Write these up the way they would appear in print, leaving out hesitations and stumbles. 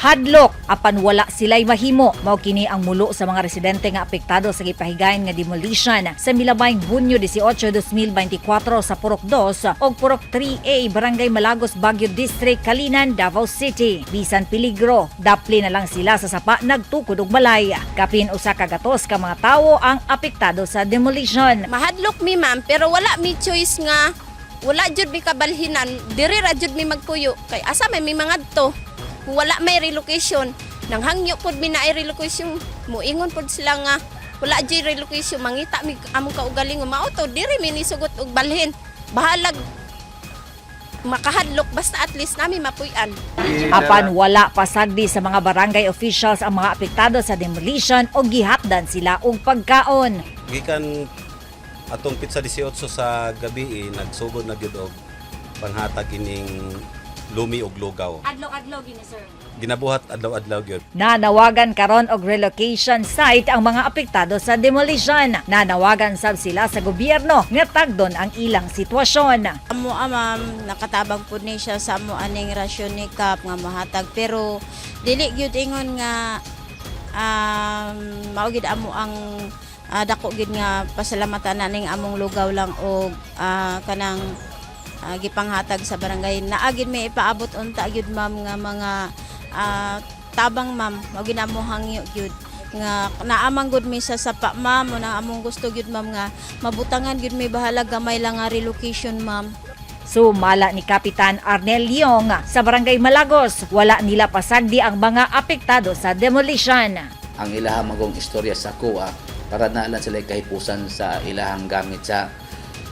Hadlok apan wala sila'y mahimo. Mao kini ang mulo sa mga residente nga apektado sa gipahigayon nga demolition sa milabayng Hunyo 18, 2024 sa Purok 2 ug Purok 3A, Barangay Malagos, Baguio District, Calinan, Davao City. Bisan peligro, dapli na lang sila sa sapa nagtukod og balay. Kapin 100 ka mga tawo ang apektado sa demolition. Mahadlok mi, ma'am, pero wala mi choice nga wala jud mi kabalhinan, diri ra jud mi magpuyo kay asa may mi mangadto kung wala may relocation? Nanghangyo pod mi na relocation, muingon pod sila nga wala jud relocation. Mangita mi among kaugalingon, mao to diri mi nisugot og balhin. Bahalag makahadlok, basta at least nami mapuy-an. Apan wala pasagdi sa mga barangay officials ang mga apektado sa demolition o gihatdan sila og pagkaon. Gikan atong petsa 18 sa gabi, eh, nagsugod na gyud og panghatag ining lumi og lugaw. Adlaw-adlaw gini, sir? Ginabuhat adlaw-adlaw gyud. Nanawagan karon og relocation site ang mga apektado sa demolition. Nanawagan sab sila sa gobyerno nga tagdon ang ilang sitwasyon. Amo, ma'am, nakatabang pud ni siya sa amo aning rasyon ni Kap nga mahatag, pero dili gyud ingon nga mao gid amo ang dako gid nga pasalamatan na ning among lugaw lang og kanang gipanghatag sa barangay. Naa gid may ipaabot unta gyud, ma'am, nga mga tabang, ma'am. Mao gid amo hangyo gyud nga naamang gud mi sa sapa, ma'am. Mo na among gusto gyud, ma'am, nga mabutangan gyud mi bahalag gamay lang nga relocation, ma'am. Sumala ni Kapitan Arnel Leong sa Barangay Malagos, wala nila pasagdi ang mga apektado sa demolition. Ang ilahang magong istorya sa kuha para na lang sila kahipusan sa ilahang gamit sa,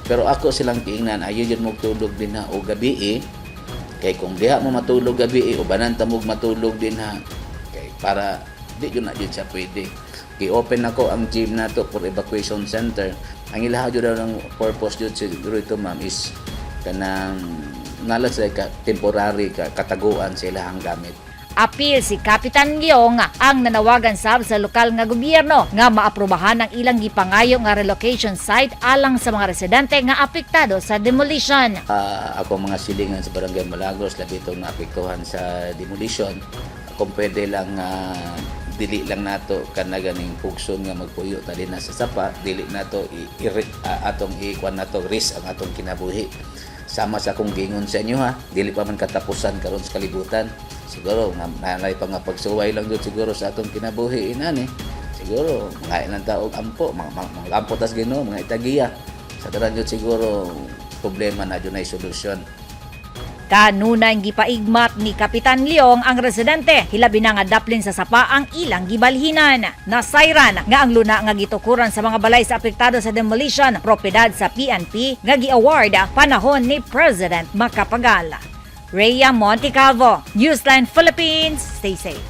pero ako silang giingnan, ayaw yun mo tulog din ha o gabi eh. Kay kung diha mo matulog gabi eh, ubanan ta mo matulog din ha, kay para di yun na yun siya pwede. Gi-open nako ang gym nato for evacuation center. Ang ilaha jud daw ng purpose jud siguro ito, ma'am, is kanang nalan sila ka temporary ka kataguan sa ilahang gamit. Apil si Kapitan Leong ang nanawagan sab sa lokal nga gobyerno nga maaprubahan ang ilang gipangayo nga relocation site alang sa mga residente nga apektado sa demolition. Ako mga silingan sa Barangay Malagos, labi itong naapektuhan sa demolition, kung pwede lang dili lang nato kana ganing pugson nga magpuyo ta din na sa sapa, dili nato atong ikuan nato risk ang atong kinabuhi. Sama sa akong giingon sa inyo ha, dili pa man katapusan karon sa kalibutan. Siguro nga nanay pa nga pagsuway lang jud siguro sa atong kinabuhi inani. Siguro mga ilang taog ampo, mga ampo tas Ginoo, mga itagiya. Sa tanan jud siguro problema na jud ay solusyon. Kanunay gipaigmat ni Kapitan Leong ang residente, hilabi na nga daplin sa sapa ang ilang gibalhinan. Nasayran nga ang luna nga gitukuran sa mga balay sa apektado sa demolition, propiedad sa PNP nga gi-award panahon ni President Macapagal. Rhea Montecalvo, Newsline Philippines, stay safe.